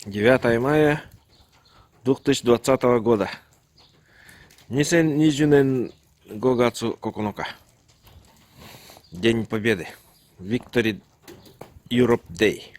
9 мая 2020 года. 2020年5月9日。День Победы. Victory Europe Day.